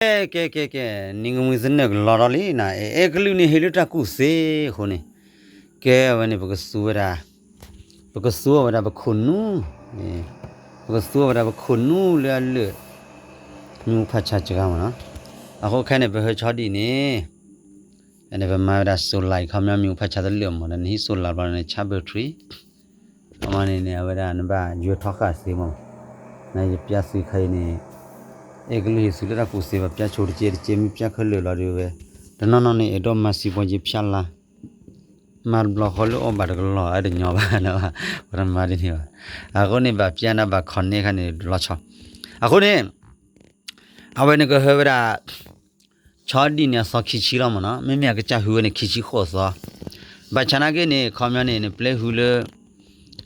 ကဲ ကဲ ကဲ ကဲ, နံၤကမှံသနၢၣ်ကလီၤထီၣ်လံနၤ, အဲ အဲကလုာ်န့ၣ်ဟ့ၣ်လၢတၢ်ကူၣ်သ့အဃိန့ၣ်, ကဲဝဲန့ၣ် ပကသူဝဲဒၣ်, ပကသူအီၤဝဲဒၣ်ပခိၣ်နူာ်, ပကသူအီၤဝဲဒၣ်ပခိၣ်နူာ်လၢအလၢာ်, မ့ၣ်အူဖးဆါစှၤမးနီၤ, အဃိခဲန့ၣ် ပဟၢဆီဒံၣ်န့ၣ် အန့ၣ်ပမၤဝဲဒၣ်စိလၤအံၤ ခီပညီမ့ၣ်အူဖးဆါတလၢာ်မး ဒီးနဟံးစိလၤဘျီန့ၣ် နဆါဘၢထရံ, အမ့ၢ်န့ၣ်န့ၣ် အဝဲဒၣ်နဘၣ်ယွၤထီဃာ်သ့မး, နယပျၢ်သုခါအံၤန့ၣ်, အဲကလုာ်ဟ့ၣ်သုလၢတၢ်ကူၣ်သ့ဘၣ်ပျၢ်ဆိတကဲတကဲ မ့ၢ်ပျၢ်ခဲလၢာ်လီၤဒုးဝဲ, တနီၤနီၤန့ၣ် အဲၣ်ဒိးမၤစံးပှၤက့ၤဖၠါလါ မၤတဘျီဃီလၢအီၣ်ဘၣ်တကလီၤ အတညီဘၣ်နီၤ, ပှၤတမၤဒ်န့ၣ်ဘၣ်, အဃိန့ၣ်ဘၣ်ပျၢ်နၤဘၣ် connect ခါန့ၣ် တလီၤဆီ, အဃိန့ၣ် အဝဲန့ၣ်ကဟၢဝဲဒၣ် ဆီဒံၣ်န့ၣ်အသီခံဆံလီၤမးနီၤ, မ့မ့ၢ်အကစၢ်ဟူးဝဲန့ၣ် ခံဆံဃိးသီ, ဘၣ်ဆၣ်နာ်က့န့ၣ် ခီပညီန့ၣ် နပျဲဟူးလၢ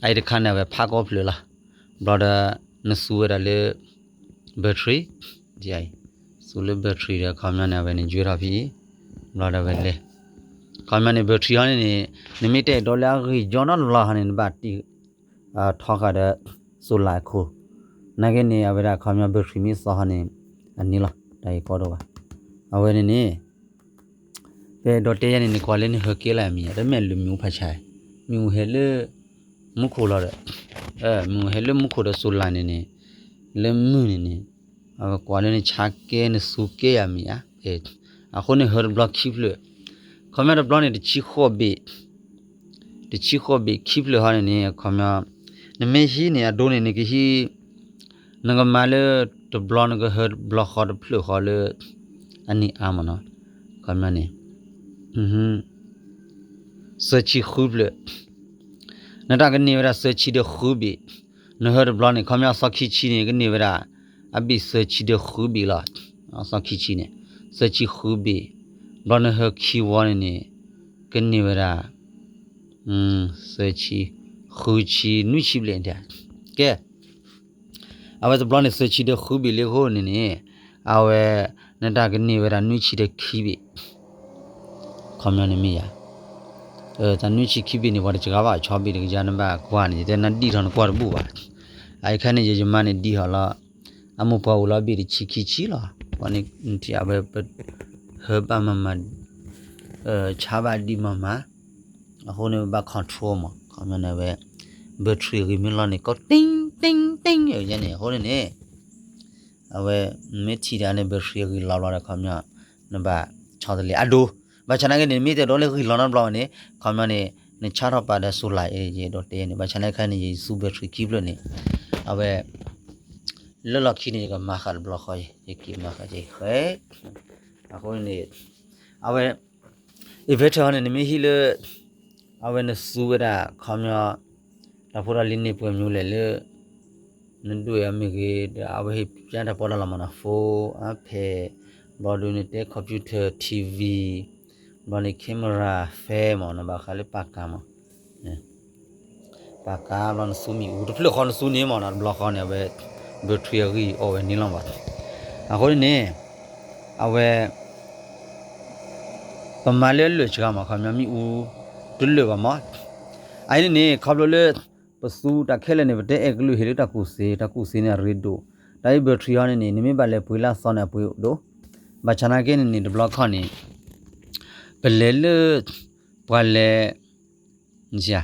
အအံၤတခါန့ၣ် အဝဲဖးကီဖျၢၣ်လီၤ, ဘျီဒီး နသူဝဲဒၣ်လၢ ဘၢထရံ, သူလၢဘၢထရံဒီး ခီပညီန့ၣ် အဝဲန့ၣ်ယွၤထီၣ်ဖဲအံၤ, ဘျီဒီးဝဲလဲၤ, ခီပညီန့ၣ် ဘၢထရံဟီန့ၣ်န့ၣ် နမ့ၢ်တအဲၣ်ဒိးလၢအဂံၢ်ယီနီတဘျီဟီန့ၣ် နဘၣ်တံၢ် ထီဃာ်ဒီး စိလၤအခိၣ်, နာ်က့န့ၣ် အဝဲဒၣ်ခီပညီဘၢထရံမ့ၢ်သီဟီန့ၣ် အန့ၣ်လီၤ တၢ်ဂ့ၢ်ကီဒိၣ်ဘၣ်, အဝဲန့ၣ်န့ၣ် ပအဲၣ်ဒိးတဲယၤန့ၣ် နကွၢ်လၢနဟၢကဲလၢအမံၤ တမ့ၢ်လၢမ့ၣ်အူဖးဆါ, မ့ၣ်အူဟဲလၢ မူခိၣ်လီၤဒီး, မ့ၣ်အူဟဲလၢမူခိၣ်ဒီးစိလၤန့ၣ်န့ၣ်, လၢမုၢ်န့ၣ်န့ၣ်, အဝဲကွၢ်လၢနဆါကဲနသူကဲယၤမံၤဧါ, အဃိန့ၣ်ဟၢတဘျီခံဖျၢၣ်, ခီပညီတဘျီန့ၣ် တဆံဃိးဘ့ၣ် တဆံဃိးဘ့ၣ်ခံဖျၢၣ်ဟီန့ၣ်န့ၣ် ခီပညီ, နမ့ၢ်ဟံးန့ၣ် အဒိန့ၣ် နကဟံး, နကမၤလၢတဘျီ နကဟၢတဘျီဃီတဖျၢၣ်ဃီလၢ အန့ၣ်အါမးနီၤ, ခီပညီန့ၣ်, သၢဆံဃုဖျၢၣ်, နတၢ်ကန့ၢ်ဝဲဒၣ်သၢဆံဒီးဃုဘ့ၣ်, နဟၢတဘျီန့ၣ် ခီပညီအသီခံဆံန့ၣ် ကန့ၢ်ဝဲဒၣ် အဘ့ၣ်သၢဆံဒီးဃုဘ့ၣ်လီၤ, အသီခံဆံန့ၣ်, သၢဆံဃုဘ့ၣ်, ဘျီနဟၢခံဝီန့ၣ်န့ၣ်, ကန့ၢ်ဝဲဒၣ် သၢဆံ, ဃုဆံ နွံဆံဘျဲၣ်, ကဲ, အဝဲတဘျီန့ၣ် သၢဆံဒီးဃုဘ့ၣ်လံအဃိန့ၣ်န့ၣ်, အဝဲ, နတၢ်ကန့ၢ်ဝဲဒၣ်နွံဆံဒီးခံဘ့ၣ်, ခီပညီန့ၣ်မ့ၢ်ယၤ, တၢ်နွံဆံခံဘ့ၣ်န့ၣ် ပှၤတစှၤဘၣ် ဆီဘ့ၣ်တကယၤ နဘၣ်ကွၢ်န့ၣ် ယတဲနဒံၣ်ထီၣ်နကွၢ်တဘူၣ်ဘၣ်, အအံၤခါန့ၣ် ယယမါန့ၣ်ဒံၣ်ထီၣ်လီၤ, အမိၢ်ပှၢ်အိၣ်လီၤဘ့ၣ်တဆံခံဆံလီၤ, ပှၤန့ၣ်ထံၣ်အဝဲ, ဟၢဘၣ်မၤမၤ ဆါဘၣ်ဒံးမၤမၤ, အဃိန့ၣ် ပဘၣ် control မး ခီပညီန့ၣ်ဝဲ, ဘၢထရံဂံၢ်မ့ၢ်လီၤန့ၣ် ကီတ့ၢ်တ့ၢ်တ့ၢ်န့ၣ် အဃိန့ၣ်န့ၣ်, အဝဲ, မ့ၢ်ထံၣ်ဒၣ်န့ၣ် ဘၢထရံဂံၢ်လီၤဘျီဒီး ခီပညီ, နဘၣ်ဆီတလဲအဒိ, ဘၣ်ဆၣ်နာ်က့န့ၣ် မ့ၢ်တအဲၣ်ဒိးလၢဂံၢ်လီၤနီတဘျီဘၣ်န့ၣ် ခီပညီန့ၣ်, နဆါထီၣ်ပာ်ဒီး solar အံၤ ယအဲၣ်ဒိးတဲန့ၣ် ဘၣ်ဆၣ်နာ်က့န့ၣ် ယသူဘၢထရံခံဖျၢၣ်န့ၣ်, အဝဲ လၢလီၢ်ခံန့ၣ် ယကမၤဃာ်တဘျီဃီ, ယက့ၤမၤဃာ်က့ၤဃဲ, အဃိန့ၣ်, အဝဲ, inverter န့ၣ် နမ့ၢ်ဟံးလၢ, အဝဲနသူဝဲဒၣ် ခီပညီ, တၢ်ဖိတၢ်လံၤန့ၢ်ပှဲၤမနုၤလဲၣ်လၢ, နဒွဲၣ်အီၤမ့ၢ်ဂ့ၤ ဒီးအဝဲဟ့ၣ်ပျၢ်တၢ်ပီးတၢ်လီမးနီၤ phone, iPad, ဘျီဒုးနတဲ computer, TV, ဘျီန့ၣ် camera, fan မး နဘၣ်ဃးလၢပာ်ကါမး ပာ်ကါဘျီနသူမ့ၣ်အူ တဖျၢၣ်ဃီနသူန့ၣ်မးနီၤ တဘျီဃီန့ၣ် အဝဲ battery အဂံၢ်အီၣ်ဝဲန့ၣ်လီၤဘၣ်. အဃိန့ၣ်န့ၣ် အဝဲ ပမၤလၢအလၢာ်စှၤမး ခီပညီမ့ၣ်အူ တလၢာ်ဘၣ်မး. အအံၤန့ၣ်န့ၣ် ခီဖျိလၢ ပသူတၢ်ခဲလၢာ်န့ၣ် ပတဲအဲၣ်ကလုာ်ဟ့ၣ်လၢတၢ်ကူၣ်သ့, တၢ်ကူၣ်သ့န့ၣ်အရ့ဒိၣ်, တၢ်အံၤ battery ဟီန့ၣ်န့ၣ် နမ့ၢ်ဘၣ်လဲၤပှ့ၤလၢအသီန့ၣ် အပှ့ၤဒိၣ်, ဘၣ်ဆၣ်နာ်က့န့ၣ်န့ၣ် တဘျီခီန့ၣ် ပလဲၤလၢ ပှၤလဲၤ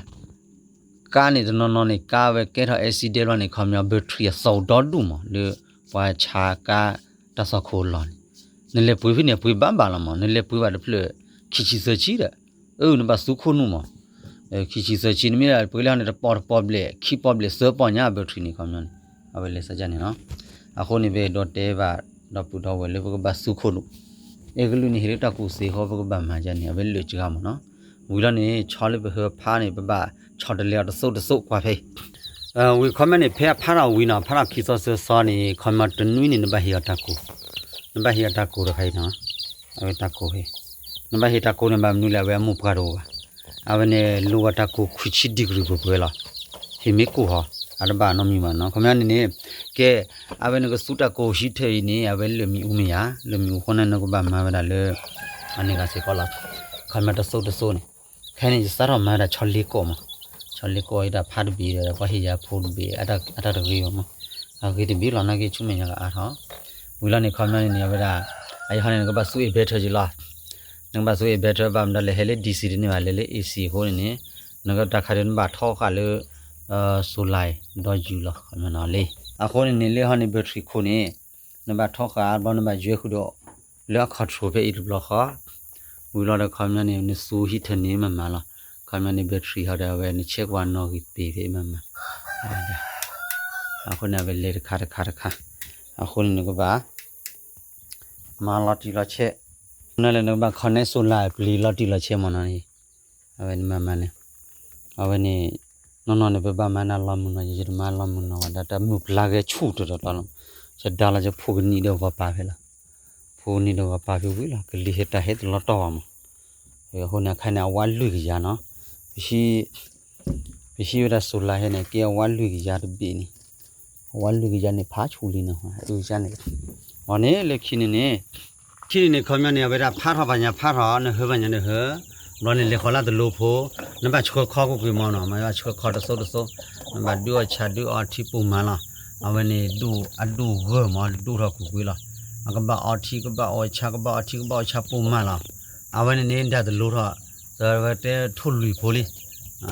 ကါန့ၣ် တနီၤနီၤန့ၣ် ကါဝဲကဲထီၣ် accident ဘျီန့ၣ် ခီပညီ battery အသီၣ်ဒီဒူၣ်မး လၢပှၤဆါကါတၢ်သီၣ်ခိၣ်လီၢ်န့ၣ်, နလဲၤပှ့ၤဖဲန့ၣ် ပှ့ၤဘၣ်ဘၣ်လီၤမး, နလဲၤပှ့ၤဘၣ်တဖျၢၣ် ခံဆံသၢဆံဒီး, အၢ နဘၣ်သူခိၣ်နူာ်မး, ခံဆံသၢဆံ နမ့ၢ်ပှ့ၤလၢဟီန့ၣ် တပီၢ်တပီၢ်ဘျဲၣ် ခံပီၢ်ဘျဲၣ် သၢပီၢ်ညါ battery န့ၣ် ခီပညီန့ၣ်, အဝဲလဲၤစ့ၢ်ကီးန့ၣ်လီၤ. အဃိန့ၣ် ပအဲၣ်ဒိးတဲဘၣ် ဒီပုၢ်ဒီဝဲၢ်လၢပကဘၣ်သူခိၣ်နူာ်, အဲၣ်ကလုာ်န့ၣ် ဟ့ၣ်လၢတၢ်ကူၣ်သ့ဃီ ပကဘၣ်မၤဒ်န့ၣ် အဝဲလၢာ်စှၤမးနီၤ. ဝံၤလီၤန့ၣ် ဆီလၢပဟၢဖးန့ၣ် ပဘၣ်ဆီတလဲအီၤတသိးတသိးကွၢ်ဖဲ ဝံၤခီပညီန့ၣ် ဖဲအဖးထီၣ်ဝံၤနီၤ ဖးထီၣ်ခံသီသၢသီန့ၣ် ခီပညီတနွံန့ၣ် နဘၣ်ဟ့ၣ်အီၤတၢ်ကိၢ်, နဘၣ်ဟ့ၣ်အီၤတၢ်ကိၢ်တခါအံၤနီၤ, အဝဲတၢ်ကိၢ်ဟ့ၣ်, နဘၣ်ဟ့ၣ်တၢ်ကိၢ်န့ၣ် ဘၣ်မနုၤလဲၣ် အဝဲအမိၢ်ပှၢ်တအိၣ်ဘၣ်, အဝဲန့ၣ် လိၣ်ဝဲတၢ်ကိၢ်ခွံဆံ degree ပှဲၤပှဲၤလီၤ, ဟ့ၣ်မ့ၢ်ကိၢ်ဟီ, အတဘၣ်နီတမံၤဘၣ်နီၤ. ခီပညီန့ၣ်န့ၣ်, ကဲ, အဝဲနကသူတၢ်ကိၢ်ဟံးထၢၣ်အံၤန့ၣ် အဝဲလၢာ်မ့ၣ်အူမ့ၢ်ဧါ, လၢာ်မ့ၣ်အူဃိန့ၣ် နကဘၣ်မၤဝဲဒၣ်လၢ အန့ၣ်ဂၤစ့ၢ်ကီးလီၤ. ခီပညီတသိးတသိးန့ၣ်, ခဲန့ၣ် ယစးထီၣ်မၤဝဲဒၣ်ဆီလ့ကိးမး, ဆီလ့ကိးအံၤ တၢ်ဖးတဘ့ၣ်ဒီး ပှၤဟ့ၣ်ယၤဖိတဘ့ၣ် အတၢ်တဂ့ၤဘၣ်မး, အဂ့ၤတဘ့ၣ်လီၤ နာ်က့ဆူမဲာ်ညါကအါထီၣ်, ဝံၤလီၤန့ၣ် ခီပညီန့ၣ်န့ၣ် အဝဲဒၣ် အံၤဟီန့ၣ် နကဘၣ်သူ inverter က့ၤလီၤ. နကဘၣ်သူ inverter ဘၣ်မတၤလဲၣ် ဟဲလၢ DC တန့ၢ်ဘၣ် လဲၤလၢ AC အဃိန့ၣ်န့ၣ် နကတၢ်ခါဒ်နဘၣ်ထီဃာ်လၢ solar ဒီးယူၤလီၤ ခီပညီနီၤလံ. အဃိန့ၣ်န့ၣ် လၢဟီန့ၣ် battery ခိၣ်န့ၣ် နဘၣ်ထီဃာ်ဘျီ နဘၣ်ယွဲဃုာ်ဒီး လၢအ control ဖဲအံၤတဘျီဃီ ဝံၤလီၤဒီး ခီပညီန့ၣ် နသူ heater န့ၣ် မၤမၤလီၤ. ခီပညီန့ၣ် battery ဟီဒီး အဝဲနဆဲးကွၢ်နီၣ်ဂံၢ်ပ့ၤဖဲအံၤမၤမၤ အဃိန့ၣ် အဝဲလဲၤတခါတခါတခါ အဃိန့ၣ် နကဘၣ် မၤလီၤတံၢ်လီၤဆဲး, နလဲၣ်နကဘၣ် connect solar ပျံၤလီၤတံၢ်လီၤဆဲးမ့ၢ်နီၤ, အဝဲန့ၣ်မၤမၤန့ၣ်, အဝဲန့ၣ် နီၢ်နီၢ်န့ၣ် ပဘၣ်မၤနၤလီၤမုၢ်နီၤ, ယတမၤလီၤမုၢ်နီၤဘၣ်, ဒီးတၢ်မုၢ်ပျၢ်ဂဲၤဆူၣ်တတီၤတီၤလီၤ, ယဒါလီၤယဖိကနံၣ်ဒီးဂီၤပာ်ဖဲလီၤ, ဖိကနံၣ်ဒီးဂီၤပာ်ဖဲဝံၤလီၤ, ကလံၤဟဲတၢ်ဟဲတလီၤတီၢ်ဘၣ်မး, အဃိန့ၣ် အခါန့ၣ်အဝါလွံၢ်ကယၤနီၤ, ပဟံးဝဲဒၣ် solar ဟဲန့ၣ် ကဲအဝါလွံၢ်ကယၤတဘ့ၣ်န့ၣ်, အဝါလွံၢ်ကယၤန့ၣ် ဖးဆူၣ်လံနီၤ, အန့ၣ် လၢခံန့ၣ်န့ၣ်, ခံန့ၣ်န့ၣ် ခီပညီန့ၣ် အဝဲဒၣ်ဖးထီၣ်ဘၣ်ညါဖးထီၣ် နဟၢဘၣ်ညါနဟၢ, ဘျီန့ၣ် လဲၤဃီၤလၢတလိဖိ, နဘၣ်ဆှၢခီကွ့ၢ်ကွ့ၢ်မးနီၤ, မ့ၢ်ဘၣ်ဆှၢခီတစိၢ်တစိၢ်, နဘၣ်ဒုးအီၣ်ဆၣ်ဒုးအီထံပိာ်မးလီၤ, အဝဲန့ၣ်ဒိၣ်အဒိၣ်ဂၢၢ်မး ဒိၣ်ထီၣ်ကွ့ၢ်ကွ့ၢ်လီၤ, အကဘၣ်အီထံကဘၣ်အီဆၣ်ကဘၣ်အီထံကဘၣ်အီဆၣ်ပိာ်မးလီၤ, အဝဲန့ၣ်န့ၣ် ဒၣ်တလိထီၣ်, အဝဲတဲထိၣ်လွံၢ်ဖိလံ,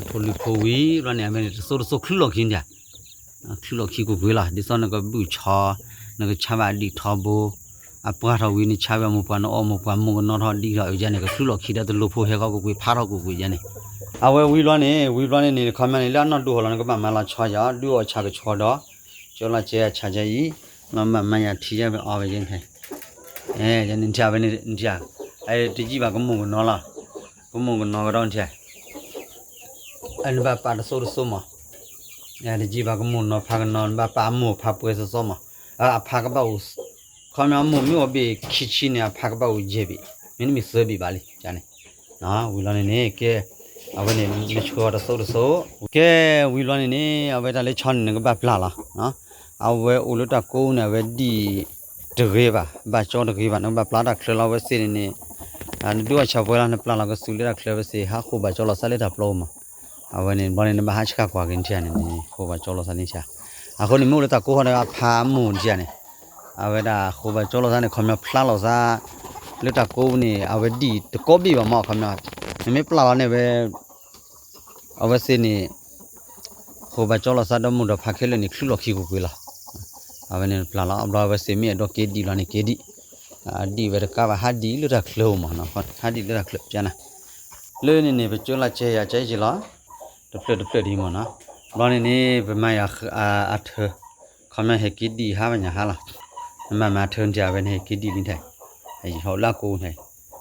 ထိၣ်လွံၢ်ဖိဝံၤ ဘျီန့ၣ် အဝဲန့ၣ်တစိၢ်တစိၢ်ချုးလီၢ်ခံန့ၣ် ချုးလီၢ်ခံကွ့ၢ်ကွ့ၢ်လီၤ, ဒ်သိးနကဘုၣ်ဆီ, နကဆါဘၣ်အဒံၣ်ထီဘိ, အပှၢ်ထီၣ်ဝံၤ နဆါဝဲအမိၢ်ပှၢ် နအီၣ်မိၢ်ပှၢ် မိၢ်ကနီၤထီၣ်ဒံၣ်ထီၣ်အယါန့ၣ် ကချုးလီၢ်ခံဒီးတလိဖိဟဲဃီကွ့ၢ်ကွ့ၢ် ဖးထီၣ်ကွ့ၢ်ကွ့ၢ်ယါန့ၣ်, အဝဲဝံၤဘျီန့ၣ် ဝံၤဘျီန့ၣ်န့ၣ် ခီပညီန့ၣ် လၢအနီၢ်ဒိၣ်ဟီၣ်လီၤ နကဘၣ်မၤလီၤဆီယၤ ဒုးအီၣ်ဆၣ်ကဆီဒီး, ကၠီလီၤကဲအဆၣ်ယါအံၤ, နဘၣ်မၤယၤထံယါဖဲအီၣ်ဝဲယါန့ၣ်, ယါန့ၣ်ထံၣ်ဝဲန့ၣ်ထံၣ်, တယံာ်ဘၣ်ကမိၢ်ကနီၤလီၤ, ကမိၢ်ကနီၤကဒီးထံၣ် နဘၣ်ပာ်တစိၢ်တစိၢ်မး, တယံာ်ဘၣ်ကမိၢ်နီၤဖးကနီၤ နဘၣ်ပာ်အမိၢ်ဖးပှဲၤစီစီမး, အဖးကဘၣ်အိၣ်, ခီပညီအမိၢ်မ့ၢ်အိၣ်ဘ့ၣ်ခံဆံန့ၣ် အဖးကဘၣ်အိၣ်ယဲၢ်ဘ့ၣ်, မ့တမ့ၢ်သၢဘ့ၣ်ဘၣ်လံန့ၣ်, ဝံၤလီၤန့ၣ်န့ၣ် ကဲ, အဝဲန့ၣ် နဆှၢအီၤတစိၢ်တစိၢ်, ကဲ, ဝံၤလီၤန့ၣ်န့ၣ် အဝဲဒၣ်လၢဆီန့ၣ် နကဘၣ်ပျၢ်လီၤ, အဝဲအိၣ်လၢတၢ်ကိးန့ၣ် အဝဲဒံၣ်တဂ့ၤဘၣ်, ဘၣ်ကၠီတဂ့ၤဘၣ်, နကဘၣ်ပျၢ်တၢ်ချၢလီၤ အဝဲသ့ၣ်န့ၣ်န့ၣ် နဒုးအီၣ်ဆၣ်ပှဲၤလီၤ နပျၢ်လီၤကစူၤလၢတၢ်ချၢဝဲသ့ၣ် ဟးဃိဘၣ်ကၠီလီၤသးလၢတၢ်ပျီအိၣ်မး, အဝဲန့ၣ် ဘျီန့ၣ် နဘၣ်ဟးဆှၢကွၢ်က့ၤနထံၣ်န့ၣ်န့ၣ် ဃိဘၣ်ကၠီလီၤသးန့ၣ်ဆၣ်, အဃိန့ၣ် မ့ၢ်အိၣ်လၢတၢ်ကိးဃီဒီးအဖးအမိၢ်နထံၣ်န့ၣ်, အဝဲဒၣ်ဃိဘၣ်ကၠီလီၤသးန့ၣ် ခီပညီဖျါလီၤသး လၢတၢ်ကိးန့ၣ် အဝဲဒံၣ်တကိးဘ့ၣ်ဘၣ်မး ခီပညီ, နမ့ၢ်ပျၢ်လီၤန့ၣ်ဝဲ အဝဲသ့ၣ်န့ၣ် ဃိဘၣ်ကၠီလီၤသးဒီးမိၢ်ဒီးဖးခဲလၢာ်န့ၣ် ချုးလီၢ်ခံကွ့ၢ်ကွ့ၢ်လီၤ, အဝဲန့ၣ်ပျၢ်လီၤ ဘျီအဝဲသ့ၣ်မ့ၢ်အဲၣ်ဒိးက့ၤဒံၣ်လီၤန့ၣ်က့ၤဒံၣ်, ဒံၣ်ဝဲတကးဘၣ် ဟးဒံၣ်လၢတၢ်ချၢအိၣ်မး, ဟးဒံၣ်လၢတၢ်ချၢပျၢ်နၤ, လၢန့ၣ်န့ၣ် ပကၠိလၢကဲယၤကဲက့ၤလီၤ, တဖျၢၣ်တဖျၢၣ်ဒ်မးနီၤ, ဘျီန့ၣ်န့ၣ် ပမၤယၤအထၢ ခီပညီဟဲက့ၤဒံၣ်ဟးဘၣ်ညါဟးလီၤ, နဘၣ်မၤထၢနထံၣ် အဝဲန့ၣ်ဟဲက့ၤဒံၣ်လံထဲ, ဟဲယဟီၣ်လၢအကိးထဲ,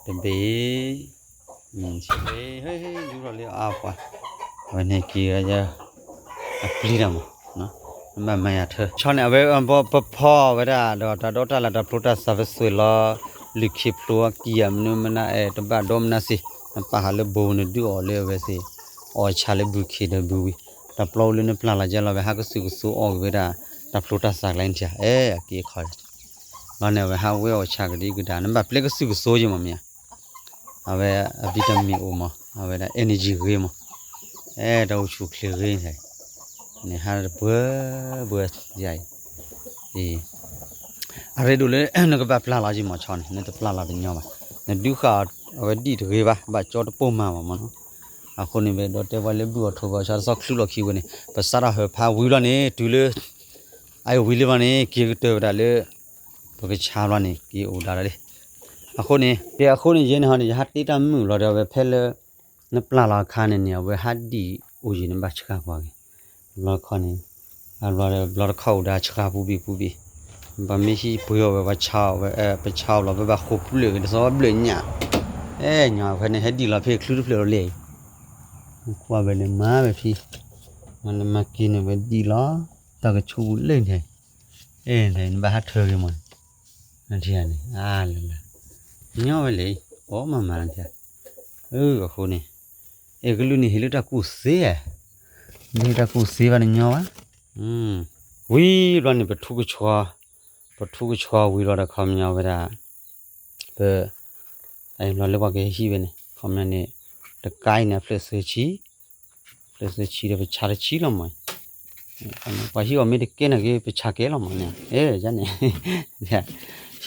တဘ့ၣ် ဟဲယူၤထီၣ်လံအါပှၤ, အဝဲန့ၣ်က့ၤ အပျံၤတၢ်မး, နဘၣ်မၤယၤထၢ ဆီန့ၣ် အဝဲပဖီဝဲဒၣ်ဒီးတၢ်ဒီတၢ်လၢ်တၢ်ဖျိတၢ်စး ပသွဲၣ်လီၤ လုၢ်ခံဖျိအကံၢ် မနုၤမနုၤအဲၣ်တဘၣ်ဒီမနုၤစ့ၢ်, နပာ်ဃာ်လၢဘိ နဒုးအီၣ်လၢအဝဲသ့ၣ် အီၣ်ဆၣ်လၢဘုခ့ဒီးဘုဝံၤ, တၢ်ပျီအိၣ်လၢနပျၢ်လီၤကဲလီၤ အဝဲဟးကစုာ်ကစိၤအီၣ်က့ၤဝဲဒၣ် တၢ်ဖျိတၢ်စးကျဲနထံၣ် အဲၣ်အက့အခီ, ဘျီန့ၣ် အဝဲဟးဝဲအီၣ်ဆၣ်ကဒံကဒါ နဘၣ်ပျဲကစုာ်ကစိၤယဲမးမ့ၢ်ဧါ အဝဲအ vitamin အိၣ်မး အဝဲဒၣ် energy ဂ့ၤမး, အဲၣ်တၢ်အိၣ်ဆူၣ်ချ့ဂ့ၤန့ၣ်, န့ၣ်ဟးတပှဲၤပှဲၤယၤအံၤ, အရ့ဒိၣ်လၢ နကဘၣ်ပျၢ်လီၤယံမးဆီန့ၣ် နတပျၢ်လီၤတညီဘၣ်, နဒုးဃာ်အဝဲဒံၣ်တဂ့ၤဘၣ် ဘၣ်ကၠီတပိာ်မးဘၣ်မးနီၤ, အဃိန့ၣ် ပအဲၣ်ဒိးတဲပှၤလၢဘုၣ်အီၣ်ထိၣ်ဘၣ်ဆီတဆီချုးလီၢ်ခံဝဲန့ၣ် ပစးထီၣ်ဟၢဖးဝံၤလီၤန့ၣ် တုၤလၢ အဝံၤလံဘၣ်န့ၣ် က့ၤကတၢၢ်ဝဲဒၣ်လၢ ပကဆါဘျီန့ၣ် က့ၤအိၣ်ဒၣ်လီၤလံ, အဃိန့ၣ် ကဲအဃိန့ၣ် ယဲန့ၣ်ဟီန့ၣ် ယဟးတ့တၢ်မုၣ်လီၤဒီး အဝဲဖဲလၢ နပျၢ်လီၤအခါန့ၣ်န့ၣ် အဝဲဟးဒံၣ်အိၣ်ယံၤန့ၣ် ဘၣ်ဆှၢကွၢ်က့ၤ, ဘျီခီန့ၣ် အဘျီဒီး ဘျီတခီအိၣ်ဒၣ်ဆှၢပူၤဘ့ၣ်ပူၤဘ့ၣ်, ပမ့ၢ်ဟံးပှ့ၤအီၣ်ဝဲ ပှၤဆါအီၣ်ဝဲ ပဆါအီၣ်ဘျီ ပဘၣ်ဃိးပျၢၢ်က့ၤ တသီဘျၢၣ်ညၣ်, အဲၣ်ညီဖဲန့ၣ် ဟဲဒံၣ်လီၤဖဲချုးတဖျၢၣ်လီၤလဲၣ်အံၤ, ကွၢ်ဝဲန့ၣ်မၤဝဲဖံ, မၤလၢမၤက့ၤန့ၣ် ဝဲဒံၣ်လီၤ, တၢ်ကဆူးပူၤလၢန့ၣ်, အဲၣ်န့ၣ် နဘၣ်ဟးထၢက့ၤမး, နထံၣ်န့ၣ် အါလၢလၢ, ညီဝဲလဲၣ်, အိၣ်မၤမၤနထံၣ်, အဃိန့ၣ်, အဲၣ်ကလုၢ်န့ၣ်ဟ့ၣ်လၢတၢ်ကူၣ်သ့, မ့ၢ်တၢ်ကူၣ်သ့ဘၣ်န့ၣ်ညီဘၣ်, ဝံၤဘျီန့ၣ် ပထူကဆှီ, ပထူကဆှီဝံၤဘျီဒီး ခီပညီဝဲဒၣ် ပ, အဘျီလၢပှၤကဟဲဟံးဝဲန့ၣ် ခီပညီန့ၣ် တကါအံၤန့ၣ် အဖျၢၣ်သၢဆံ, ဖျၢၣ်သၢဆံဒီး ပဆါတဆံလီၤမး, ပှၤဟံးအီၤမ့ၢ်တကဲနာ်က့ ပဆါကဲလီၤမးန့ၣ်, အဲၣ်န့ၣ်,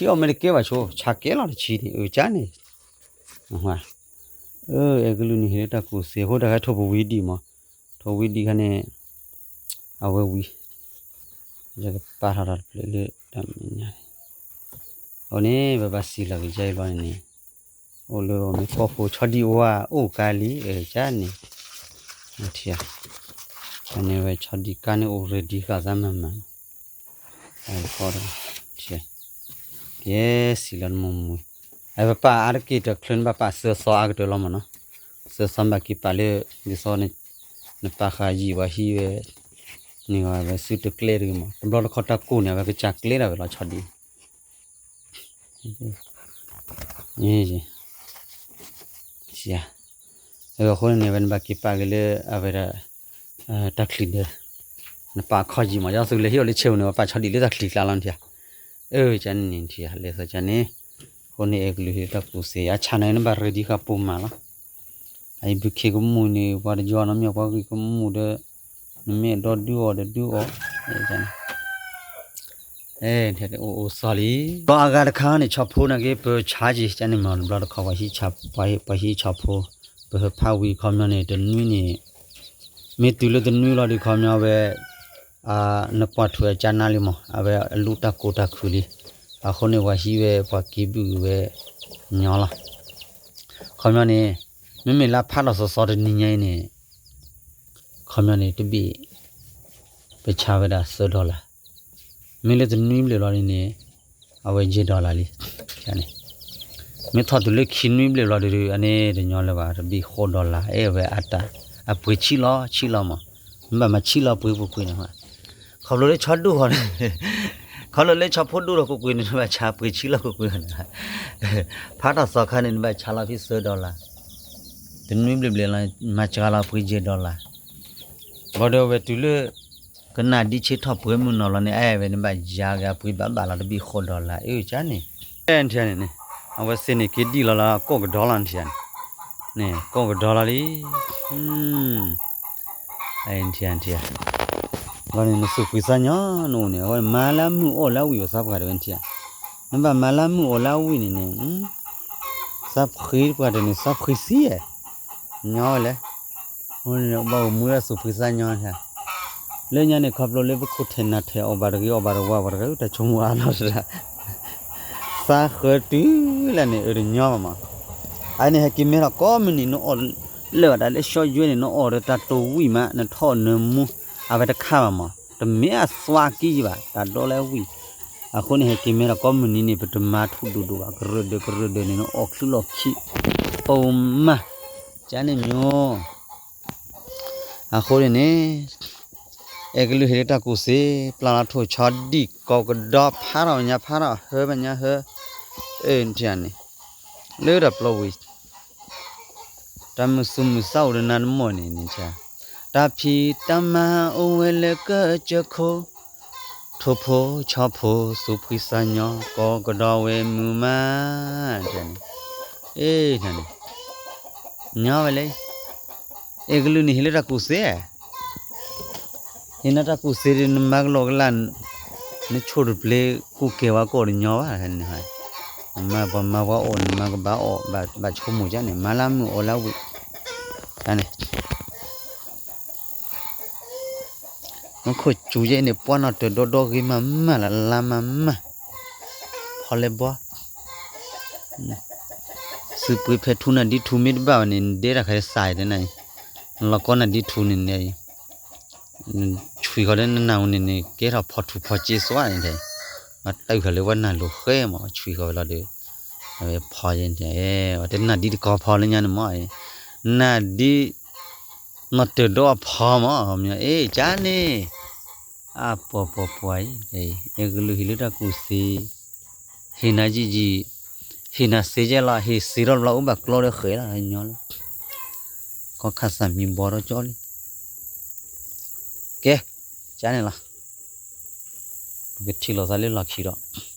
က့ၤအီၣ်မ့ၢ်တကဲဘၣ်ဆိ ဆါကဲလီၤတဆံန့ၣ် အကၢန့ၣ်, အဲကလုၢ်န့ၣ်ဟ့ၣ်လၢတၢ်ကူၣ်စ့အဃိ တၢ်ခါထိၣ်ပဝံဒံးမး, ထိၣ်ဝံဒံးခါန့ၣ်, အဝဲဝံ, ယကပာ်ထီၣ်တၢ်တဖျၢၣ်လၢတၢ်မဲာ်ညါန့ၣ်, အဃိန့ၣ် ပဘၣ်စံၢ်လီၤက့ၤယဲအံၤဘျီန့ၣ်န့ၣ်, အိၣ်လၢအမ့ၢ်ကီၢ်ဖိဆီဒံၣ်အိၣ်ဧါ အိၣ်ကါလံ အကၢန့ၣ်, ထံၣ်, န့ၣ်ဝဲဆီဒံၣ်ကါန့ၣ်အိၣ်ရ့ဒံးဃာ်သးမၤမၤလီၤ, အဃိဒီး, ယဲစံၢ်လီၤနမိၢ်မူ, အပပာ်အါတက့ၢ်တချုးနဘၣ်ပာ်စၢၤစီအါကတၢၢ်လီၤမးနီၤ, စၢၤစီဘၣ်က့ၤပာ်လၢ, ဒ်သိး, နပာ်ဃာ်ယံာ်ပှၤဟံးဝဲ, န့ၢ်ဝဲစုတကျဲတဂ့ၤမး တဘျီတခီၣ်တၢ်ကိၢ်န့ၣ် အဝဲကစၢ်ကျဲဒၣ်ဝဲလီၤဆီဒံၣ် အဃိန့ၣ်န့ၣ် အဝဲနဘၣ်က့ၤပာ်က့ၤလၢအဝဲဒၣ် တၢ်ချံၣ်ဒၢး, နပာ်ခီၣ်ယံာ်မး ယီၤသုးလဲၤဟံၣ်အီၤလၢဆဲးပူၤန့ၣ် ပာ်ဆီဒံၣ်လၢတၢ်ချံၣ်ကျါလီၤနထံၣ်ဧါ, အကၢန့ၣ်န့ၣ်ထံၣ်ဧါ လဲၤသီကၢန့ၣ်, အဃိန့ၣ်အဲကလုၢ်ဟ့ၣ်တၢ်ကူၣ်စ့ အဆၣ်န့ၣ်နဘၣ်ရ့ဒံးဃာ်ပိာ်မးလီၤ, အအံၤဘုခ့ကမူၣ်န့ၣ် ပှၤတယီနီတမံၤ ပှၤဂံၢ်ကမူၣ်ဒီး, နမ့ၢ်ဒီဒုးအီၤဒီးဒုးအီၤ, န့ၣ် အိၣ်အိၣ်စီၤလံ, ဘျီအဂၤတခါန့ၣ် ဆီဖိန့ၣ်က့ ပဆါက့ၤကၢန့ၣ်မး တဘျီတခီၣ် ပှၤဟံးဆီဖိ, ပဟၢဖးဝံၤခီပညီန့ၣ် တနွံန့ၣ်, မ့ၢ်တုၤလၢတနွံလီၤဒီးခီပညီဝဲ, နကွၢ်ထွဲအကၢနါလံမး အဝဲအလူတၢ်ကိၢ်တၢ်ခုၣ်လံ, အဃိန့ၣ်ပှၤဟံးဝဲပှၤက့ၤဘုၣ်ဝဲ, ညီလီၤ, ခီပညီန့ၣ်, မ့မ့ၢ်လၢဖးထီၣ်စီၤစီၤတနံၤညါအံၤန့ၣ် ခီပညီန့ၣ်တဘ့ၣ်, ပဆါဝဲဒၣ်သၢ dollar, မ့ၢ်လၢတနွံဘျဲၣ်လီၤန့ၣ်န့ၣ်, အဝဲယဲၢ် dollar လံ, န့ၣ်, မ့ၢ်ထီၣ်တုၤလၢခံနွံဘျဲၣ်လီၤဒီး အန့ၣ်တညီလၢၤဘၣ် တဘ့ၣ်ဃိး dollar အဲၣ်ဝဲအတၢ်, အပှ့ၤဆံးလီၤဆံးလီၤမး, မ့ၢ်ဘၣ်မၤဆံးလီၤပှ့ၤပူၤကွံာ်န့ၣ်, ခီဖျိလၢဆီဒိၣ်ဃီန့ၣ်, ခီဖျိလၢဆီဖိဒိၣ်ထီၣ်ကွ့ၢ်ကွ့ၢ်န့ၣ် နဘၣ်ဆါပှ့ၤဆံးလီၤကွ့ၢ်ကွံာ်ဃီန့ၣ်, ဖးထီၣ်စီၤခါန့ၣ် နဘၣ်ဆါလီၤဖဲသၢ dollar တနွံဘျဲၣ်ဘျဲၣ်လီၤ မၤစှၤလီၤပှ့ၤယဲၢ် dollar, ဘၣ်ဒီးအဝဲတုၤလၢ, ကနၣ်ဒ်ဆ့ထီၣ်ပှဲၤမုၢ်နီၤလီၤန့ၣ် အဲၣ်ဝဲန့ၣ်ဘၣ်ယါက့ၤအပှ့ၤဘၣ်ဘၣ်လီၤတဘ့ၣ်ဃိး dollar အ့ၣ်ကၢန့ၣ်, နထံၣ်န့ၣ်, အဝဲသ့ၣ်န့ၣ်က့ၤဒံၣ်လီၤလၢကိၢ်ကဒီလီၤနထံၣ်န့ၣ်, န့ၣ်ကိၢ်ကဒီလီၤလံ နထံၣ်, ဘၣ်န့ၣ်နသူၣ်ဖှံသးညီနအိၣ်န့ၣ် အဝဲမၤလၢအမုၢ်အီၣ်လၢအဝံၣ်အသးပှၢ်တဝဲနထံၣ်, နဘၣ်မၤလၢအမုၢ်အီၣ်လၢအဝံၣ်န့ၣ်န့ၣ်, သးဖှံပှၢ်တန့ၣ် သးဖှံသံဧါ, ညီဝဲလဲၣ်, ဘၣ်အိၣ်မူလၢသူၣ်ဖှံသးညီနထံၣ်, လၢညါန့ၣ်ခီဖျိလၢပခိၣ်ထဲနၤထဲအီၣ်ဘၣ်တဂ့ၤအီၣ်ဘၣ်တဝါပှၤတဂၤ တၢ်ဆိကမိၣ်အါလီၤတဒၣ် သးဃၢတုၤလၢန့ၣ် အၢတညီဘၣ်မး, အန့ၣ်ဟဲက့ၤမဲထီၣ်ကိးမုၢ်နံၤ နအီၣ်လၢာ်ဘၣ်တၢ်လၢဆှီယွဲန့ၣ် နအီၣ်ဒီးတၢ်တိၢ်ဝံၣ်မး နထီၣ်နၢမူ အဝဲတခါဘၣ်မး တမ့ၢ်အသွါကံယံၤဘၣ် တၢ်ဒိးလၢဝံၣ်, အဃိန့ၣ်ဟဲက့ၤမဲထီၣ်ကိးမုၢ်နံၤန့ၣ် ပတမၤထူၣ်ဒိၣ်ဒိၣ်ဘၣ် ကရၢၢ်ဒၢးကရၢၢ်ဒၢးန့ၣ် နအီၣ်ချုးလီၢ်ခံ, အိၣ်မး, ကန့ၣ်မ့ၢ် အဃိန့ၣ်န့ၣ်, အဲကလုၢ်ဟ့ၣ်လၢတၢ်ကူၣ်စ့ ပျၢ်လီၤထိၣ်ဆီဒံၣ်ကိးကဒီဖးထီၣ်ညါဖးထီၣ်ဟၢမညါဟၢ, အၢနထံၣ်န့ၣ်, လၢတၢ်ပျီဝံၤ, တၢ်မုၢ်သူၣ်မုၢ်သးအိၣ်ဒီးနၤတမီၢ်န့ၣ်န့ၣ်, တၢ်ဖံးတၢ်မၤအိၣ်ဝဲလၢကစၢၢ်ခိၣ်, ထိၣ်ဖိဆီဖိသူၣ်ဖှံသးညီ ကိးကဒီဝဲမုာ်မး, န့ၣ်, အ့ၣ်န့ၣ်, ညီဝဲလဲၣ်, အဲကလုၢ်န့ၣ်ဟ့ၣ်လၢတၢ်ကူၣ်စ့ ဟ့ၣ်နၤတၢ်ကူၣ်စ့ဒီး နမၤကလီကလီ, နဆိၣ်တပျ့ၤကူၣ်ကဲဝဲကိးတညီဘၣ်, နမၤပှၤမၤပှၤအီၣ် နမၤကဘၣ်အီၣ် ဘၣ်ဆိကမိၣ်ကန့ၣ် မၤလၢမုၢ်အီၣ်လၢဝံၣ်, န့ၣ်, မူခိၣ်စူၤယဲန့ၣ် ပှၤနီၢ်တၢၤဒီဒီဂ့ၤမးမးလၢ်လၢ်မးမး, ဖီလဲဘီ သုးပှ့ၤဖဲထူနၤဒ်ထူမ့ၢ်တဘၣ်ဘၣ်န့ၣ် နဒဲတၢ်ခါစးအံၤတနၤအံၤ, နလီၤကီနၤဒ်ထူန့ၣ်န့ၣ်, ဆွံဃီၤလၢနနၢ်ဟူန့ၣ်န့ၣ် ကဲထီၣ်ဖီထူဖီစ့စွါန့ၣ်, အတၢ်အုၣ်ဃာ်လၢဝဲနၢ်လိၤဃဲမး ဆွံဃီၤဝဲလီၤဒီး, အဝဲဖီယဲန့ၣ်, အဝဲတနၢ်ဒ်တကီၢ်ဖီလၢညါန့ၣ်မး, နၢ်ဒ်, နီၢ်တၢၤဒီအဖီမး, အ့ၣ်ကန့ၣ်, အပှၤပှၤပှၤအံၤ, အဲကလုၢ်ဟ့ၣ်လၢတၢ်ကူၣ်စ့ ဟ့ၣ်နၤယံာ်ယံာ်, ဟ့ၣ်နၤစ့ယဲလီၤ ဟ့ၣ်စ့ထီၣ်တဘျီအိၣ်ဘၣ်ကျီဒီးဃဲၤလီၤညီလီၤ, ကီခါစၢ်မံဘီထီၣ်ကၠီလံ, ကဲ, ကန့ၣ်လီၤ, ပကထံၣ်လိာ်သးလၢလီၢ်ခံဒီး